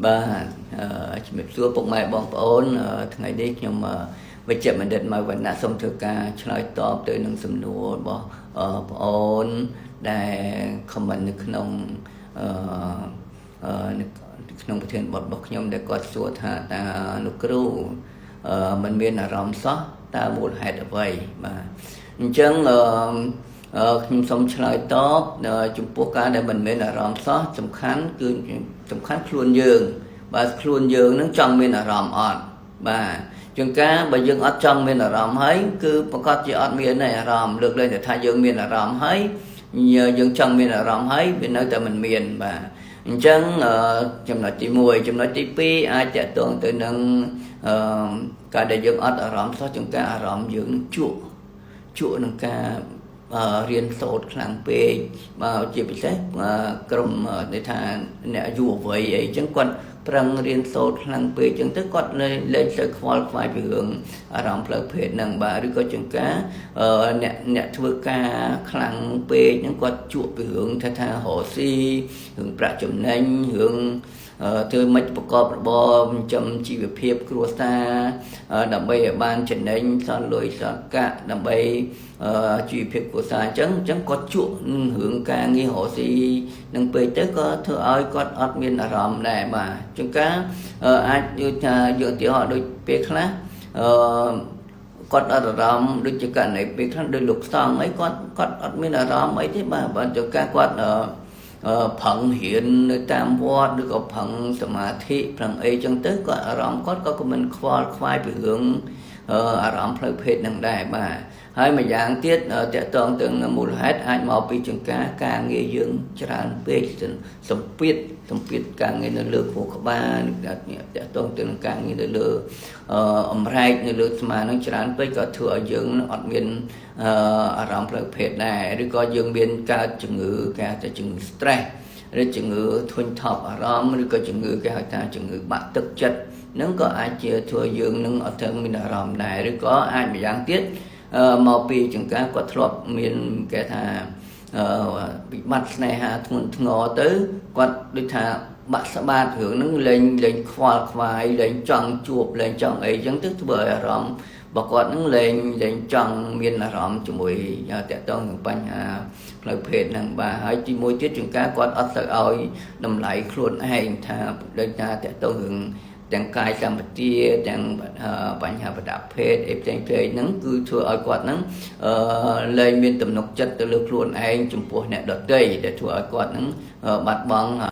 បាទជំរាបសួរពុកម៉ែបងប្អូនថ្ងៃនេះខ្ញុំវិជ្ជបណ្ឌិតម៉ៅវណ្ណៈសូមធ្វើការឆ្លើយតបទៅនឹងសំណួររបស់ប្អូនដែល comment នៅក្នុងអឺក្នុងប្រធានបទរបស់ខ្ញុំដែលគាត់សួរថាតើលោកគ្រូមិនមានអារម្មណ៍សោះតើមូលហេតុអ្វីបាទអញ្ចឹងអឺខ្ញុំសូមឆ្លើយតបចំពោះការដែលមិនមានអារម្មណ៍សោះសំខាន់គឺសំខាន់ខ្លួនយើងបាទខ្លួនយើងនឹងចង់មានអារម្មណ៍អត់បាទជាងការបើយើងអត់ចង់មានអារម្មណ៍ហើយគឺប្រកាសជាអត់មានអារម្មណ៍លើកលែងតែថាយើងមានអារម្មណ៍ហើយយើងចង់មានអារម្មណ៍ហើយវានៅតែមិនមានបាទអញ្ចឹងចំណុចទី1ចំណុចទី2អាចតកតងទៅនឹងការដែលយើងអត់អារម្មណ៍សោះជាងការអារម្មណ៍យើងជក់ជក់នឹងការរៀនសូត្រខ្លាំងពេកបាទជាពិសេសក្រុមន័យថាអ្នកយុវវ័យអីចឹងគាត់ប្រឹងរៀនសូត្រខ្លាំងពេកចឹងទៅគាត់លែងសូវខ្វល់ខ្វាយពីរឿងអារម្មណ៍ផ្លូវភេទហ្នឹងបាទឬក៏ជាងការអ្នកអ្នកធ្វើការខ្លាំងពេកហ្នឹងគាត់ជក់ពីរឿងថាថារកស៊ីរឿងប្រាក់ចំណេញរឿងធ្វើម៉េចប្រកបរបរចិញ្ចឹមជីវភាពគ្រួសារដើម្បីឲ្យបានចំណេញសល់លុយសល់កាក់ដើម្បីជីវភាពគ្រួសារអញ្ចឹងអញ្ចឹងគាត់ជក់នឹងរឿងការងាររកស៊ីនឹងពេកទៅក៏ធ្វើឲ្យគាត់អត់មានអារម្មណ៍ដែរបាទជួនកាលអាចយល់ថាយកឧទាហរណ៍ដូចពេលខ្លះអឺគាត់អត់អារម្មណ៍ដូចជាករណីពេលខ្លះដូចលោកសង្ឃអីគាត់គាត់អត់មានអារម្មណ៍អីទេបាទបាទជួនកាលគាត់អឺប្រឹងរៀននៅតាមវត្តឬក៏ប្រឹងសមាធិប្រឹងអីចឹងទៅគាត់អារម្មណ៍គាត់ក៏មិនខ្វល់ខ្វាយពីរឿងអារម្មណ៍ផ្លូវភេទនឹងដែរបាទហើយម្យ៉ាងទៀតតកតងទៅនឹងមូលហេតុអាចមកពីចង្ការការងារយើងច្រើនពេកសម្ពាធសម្ពាធការងារនៅលើខួរក្បាលតកតងទៅនឹងការងារនៅលើអម្រែកនៅលើស្មានឹងច្រើនពេកក៏ធ្វើឲ្យយើងអត់មានអារម្មណ៍ផ្លូវភេទដែរឬក៏យើងមានកើតជំងឺគេហៅថាជំងឺ stress ឬជំងឺធុញថប់អារម្មណ៍ឬក៏ជំងឺគេហៅថាជំងឺបាក់ទឹកចិត្តនឹងក៏អាចជាធ្វើយើងនឹងអត់ទៅមានអារម្មណ៍ដែរឬក៏អាចម្យ៉ាងទៀតមកពីចង្ការគាត់ធ្លាប់មានគេថាវិបត្តិស្នេហាធ្ងន់ធ្ងរទៅគាត់ដូចថាបាក់ស្បាតរឿងហ្នឹងលែងលែងខ្វល់ខ្វាយលែងចង់ជួបលែងចង់អីចឹងទៅធ្វើឲ្យអារម្មណ៍របស់គាត់ហ្នឹងលែងលែងចង់មានអារម្មណ៍ជាមួយតាក់ទងនឹងបញ្ហាផ្លូវភេទហ្នឹងបាទហើយទីមួយទៀតជាងការគាត់អត់ទៅឲ្យតម្លៃខ្លួនឯងថាដូចថាតាក់ទងរឿងទាំងកាយសម្បទាទាំងបញ្ហាប្រដាប់ភេទអីផ្សេងផ្សេងហ្នឹងគឺធ្វើឲ្យគាត់ហ្នឹងអឺលែងមានទំនុកចិត្តទៅលើខ្លួនឯងចំពោះអ្នកដទៃដែលធ្វើឲ្យគាត់ហ្នឹងបាត់បង់